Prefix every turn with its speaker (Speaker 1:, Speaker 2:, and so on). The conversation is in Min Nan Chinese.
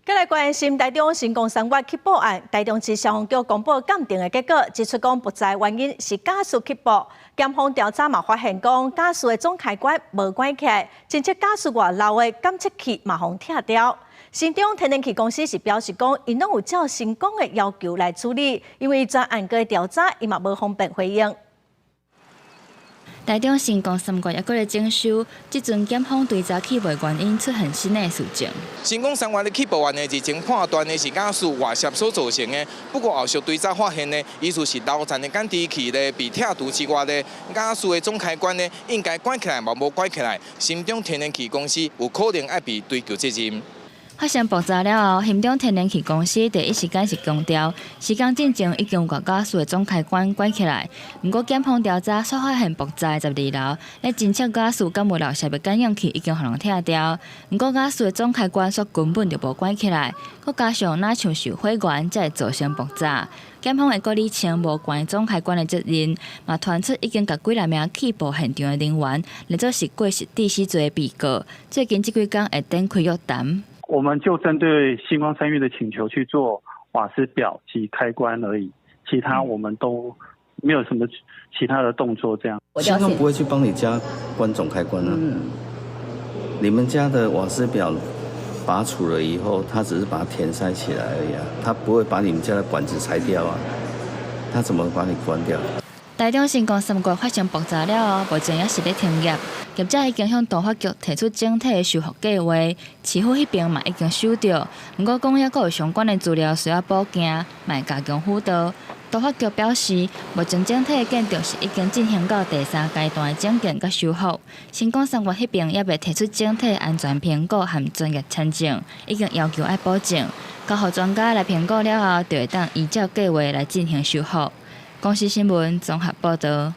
Speaker 1: 再來關心台中新光三越起爆案，台中市消防局公布鑑定的結果，指出講爆炸原因是瓦斯起爆。檢方調查嘛發現講，瓦斯的總開關無關起來，偵測瓦斯外漏的感測器嘛予拆掉。新中天然氣公司是表示講，𪜶攏有照新光的要求來處理，因為專案的調查，伊嘛無方便回應。
Speaker 2: 台中新光三越猶閣咧整修，這陣檢方追查起爆原因出現新的事證。
Speaker 3: 新光三越的起爆案呢，日前判斷的是瓦斯外泄所造成的。不過後續追查發現呢，疑似是樓層的感知器呢被拆除之外呢，瓦斯的總開關呢應該關起來，嘛無關起來。新中天然氣公司有可能愛被追究責任。
Speaker 2: 發生爆炸了後，新中天然氣公司第一時間是強調，時間進前已經有共瓦斯的總開關關起來。毋過檢方調查煞發現爆炸的12樓，咧偵測瓦斯敢有漏洩的感應器已經予人拆掉。毋過瓦斯的總開關煞根本就無關起來，閣加上若像是火源才會造成爆炸。檢方會閣理清無關總開關的責任，嘛傳出已經共幾若名起爆現場的人員，列做是過失致死罪的被告。最近這幾工會展開約談。
Speaker 4: 我們就針對新光三越的請求去做瓦斯表及開關而已，其他我們都沒有什麼其他的動作。這樣，
Speaker 5: 新光不會去幫你家關總開關啊。你們家的瓦斯表拔除了以後，他只是把它填塞起來而已啊，他不會把你們家的管子拆掉啊，他怎麼把你關掉？
Speaker 2: 台中新光三越發生爆炸了後，目前猶是咧停業，業者已經向都發局提出整體的修復計劃，市府彼邊嘛已經收著，毋過講猶閣有相關的資料需要補件，嘛會加強輔導。都發局表示，目前整體的建築是已經進行到第三階段的整建佮修復。新光三越彼邊猶未提出整體安全評估和專業簽證，已經要求愛補正，交予專家來評估了後，就會當依照計劃來進行修復。公視新聞綜合報導。